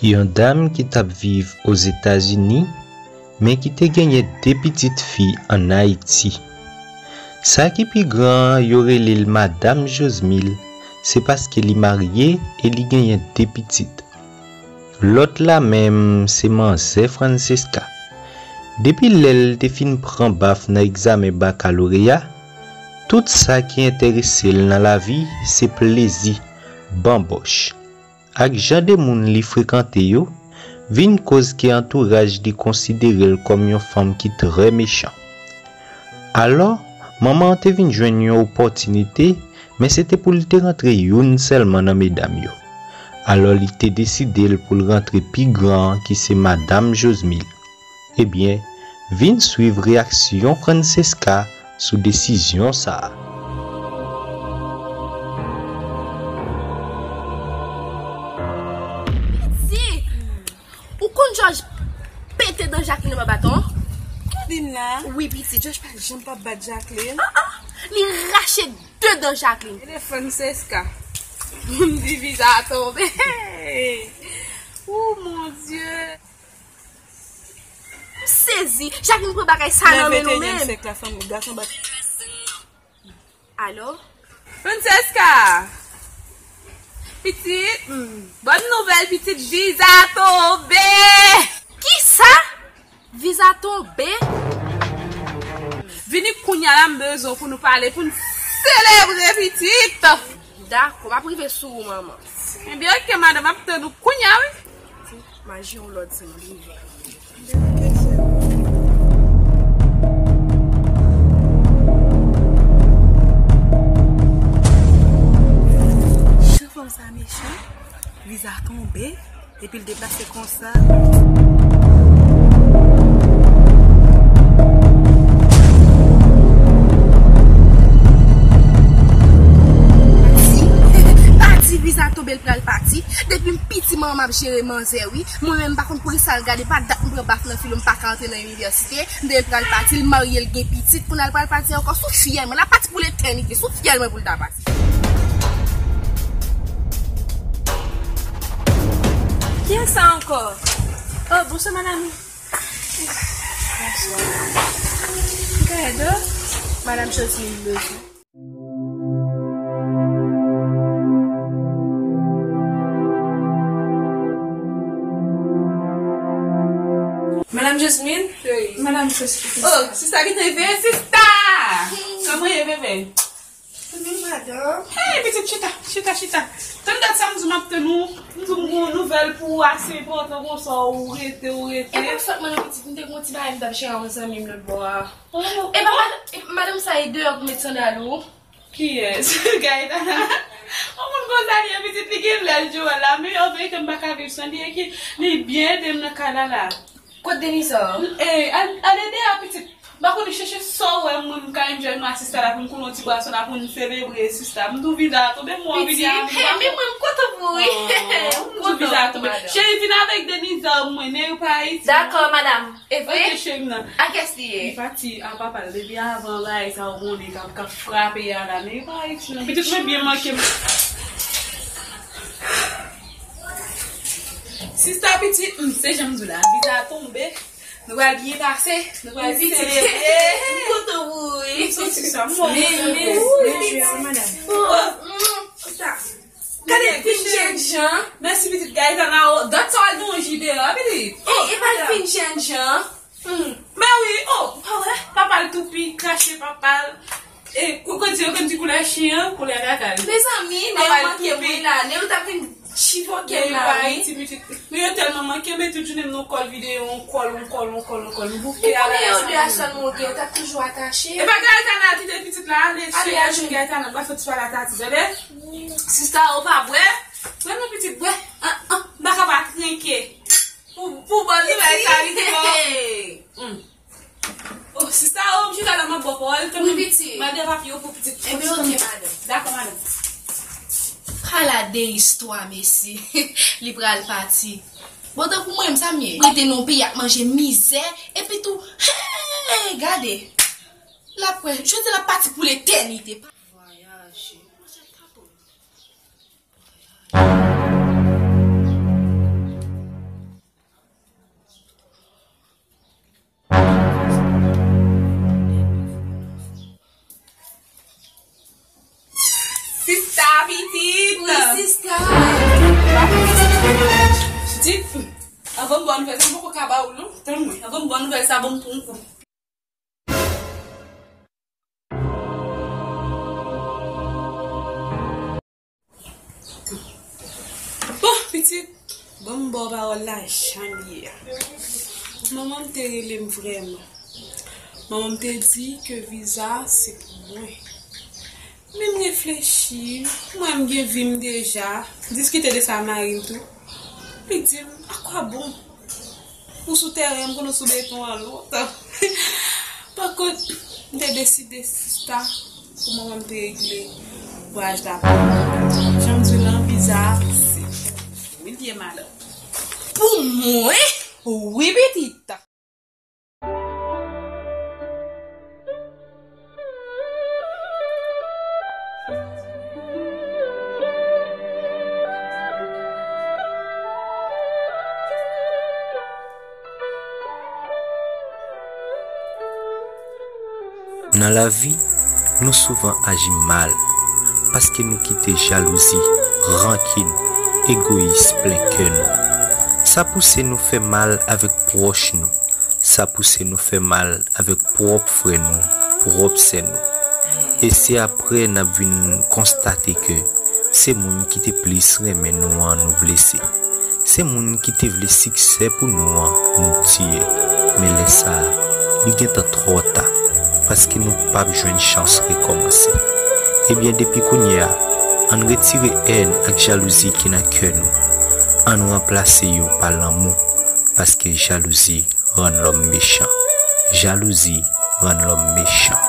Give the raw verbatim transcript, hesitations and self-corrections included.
Yon dam ki t ap viv Ozetazini, men ki te genyen de pitit fi ann Ayiti. Sa ki pi gran an, yo rele l Madam Josmil, se paske li marye e li genyen de pitit. Lòt la menm, se manzè Francesca. Depi lè l te fin pran baf nan egzamen bakaloreya, tout sa ki enterese l nan lavi, se plezi, banbòch. Ak jan de moun li frekante yo, vin koz ke antouraj li konsidere l kòm yon fanm ki trè mechan. Alò, manman an te vin jwenn yon opòtinite, men se te pou l te rantre youn sèlman nan medam yo. Alò, li te deside l pou l rantre pi gran an, ki se Madam Josmil. Ebyen, vin swiv reyaksyon Francesca sou desizyon sa a. Pitit! Ou konn Jòj pete dan Jacqueline anba baton? Claudine la? Wi, pitit. Jòj pa janm pa bat Jacqueline. Ah, ah. Li rache de dan Jacqueline. E de Francesca. M di viza a tonbe. Oh, mon Dieu. M sezi. Jacqueline pran bagay sa nan men nou menm. Nan ventenyèm syèk la, fanm, gason bat. Alo? Francesca! Pitit, mm, bòn nouvèl, pitit, viza tonbe! Kisa? Viza tonbe? Vini kounya la, m bezwen w pou nou pale, pou n selebre, pitit! Dakò, m ap rive sou ou, manman. Ebyen, oke, madanm, m ap tann ou kounya, wi. Maji yon lòt se yon liv. Jan fanm sa mechan, viza tonbe, epi l deplase konsa. Pati, pati, viza tonbe, l pral pati. Depi m piti, manman m ap jere manzè, wi. Mwen menm, m pa konn poukisa l gade, pa dat m pran baf nan filo, m pa ka antre nan inivèsite. M te pral pati, l marye, l gen pitit, kounye a l pral pati ankò sou fyèl mwen. L ap pati pou letènite, sou fyèl mwen pou l ta pati. Kiyès sa ankò? Oh, bonswa, madam. Bonswa. Gade, madam Josmine bezwen. Madam Josmine? Wi. Madam Josmine. Oh, sista ki te veye, sista! Kòman ye, bebe? Wi, madanm. Hey, pitit, chita, chita, chita. Tann dat sa, m di w m ap tann ou. M di w m gon nouvèl pou ou ase enpòtan konsa, ou rete, ou rete. E pa fòt mwen non, pitit, m te gon ti bagay m t ap jere ak yon zanmi m lòt bò a. Oh, e pa mad-, e madanm sa e deyò pou met sandal ou? Kiyès? Gaëtana? Yon moun konsa li ye, pitit, li gen lè l jowèl la, men an verite m pa ka viv san li, e ki li byen ede m nan kay la la. Kot Denisa? E, al, al ede a, pitit. M pa konnen, chèche sa w wè mwen m ka enjoy nou a sista la pou n konnen yon ti bwason la pou n selebre sista. M tou viza a tonbe, m wè w vini a. Pitit, hey, men mwen m kontan pou ou wi. M tou viza a tonbe. Cheri, vin avèk Denisa mwen, ne yo pa Ayiti. Dakò, madanm. E vre? Ok, cheri m nan. A kiyès li ye? Li pati a papa l depi avan bagay sa ou konnen k ap, k ap frape a la, men li pa Ayiti non. Pitit mwen byen manke m. Sista pitit, m, se jan m di w la, viza a tonbe. Nou pral byen pase, nou pral selebre. M kontan pou ou wi. M santi sa, m wè w kontan pou ou. Byen jwe a, madanm. Oh, mm, sa. Gade fin jènjan. Mèsi pitit Gaëtana, oh, dat sa w al gen yon ji deyò, pitit. E, e pa l fin jènjan. Hmm. Ben wi, oh, pa wè? Papa l toupi, krache papa l. E, kou, kou di, yo konn di koulè chen an, koulè kaka l. Mezanmi, men yo manke mwen la, men yo t ap vin chifoke m la wi. Ayiti, pitit. Men yo tèlman manke, men tout jounen m nan kòl videyo, on kòl, on kòl, on kòl, on kòl. M bouke a la. Konbyen yo de a sèlman ou gen, yo t ap toujou atache. E pa Gaëtana ki te pitit la, ale, ale, ale. Gaëtana, m pa fè ti pale a tati, tande? Sista, ou pa bwè? Bwè non, pitit, bwè. An, an, m pa ka pa trenke. Pou, pou bòn nouvèl sa rive, bon. Hmm. Oh, sista, oh, m chita la, m ap bò pawòl. Wi, pitit. Mande papi yo pou pitit. Enben, ok, madanm. Dakò, madanm. Ala de istwa, mesye. Li pral pati. Bon, tankou mwen, sa m ye. Rete nan yon peyi ap manje mizè, epi tou, hey, gade. L ap wè, jodi l ap pati pou letènite. Vwayaje. Manzè t ap tonbe. Vwayaje. Avan m ba w nouvèl sa, m poko ka ba ou l non. Tann mwen. Avan m ba w nouvèl sa, ban m pran yon kou. Bon, pitit, ban m ba w pawòl la jan l ye a. Manman m te rele m vrèman. Manman m te di ke viza se pou mwen. Men m reflechi, mwen m gen vi m deja, diskite de sa a mari m tou. Li di m, akwa bon? Ou sou tèren, m konn ou sou beton an lontan. Pa kont, m te deside sista pou manman m te regle vwayaj la pou mwen. Jan m di w lan, viza a se pou mwen li ye, madanm. Pou mwen? Wi, pitit. Nan lavi, nou souvan aji mal paske nou kite jalouzi, rankin, egoyis plen kè nou. Sa pouse nou fè mal avèk pwòch nou. Sa pouse nou fè mal avèk pwòp frè nou, pwòp sè nou. E se apre n ap vin konstate ke se moun ki te plis renmen nou an nou blese. Se moun ki te vle siksè pou nou an nou tiye. Men lè sa a, li gentan twò ta, paske nou p ap jwenn chans rekòmanse. Ebyen, depi kounye a, ann retire èn ak jalouzi ki nan kè nou. Ann ranplase yo pa lanmou, paske jalouzi rann lòm mechan. Jalouzi rann lòm mechan.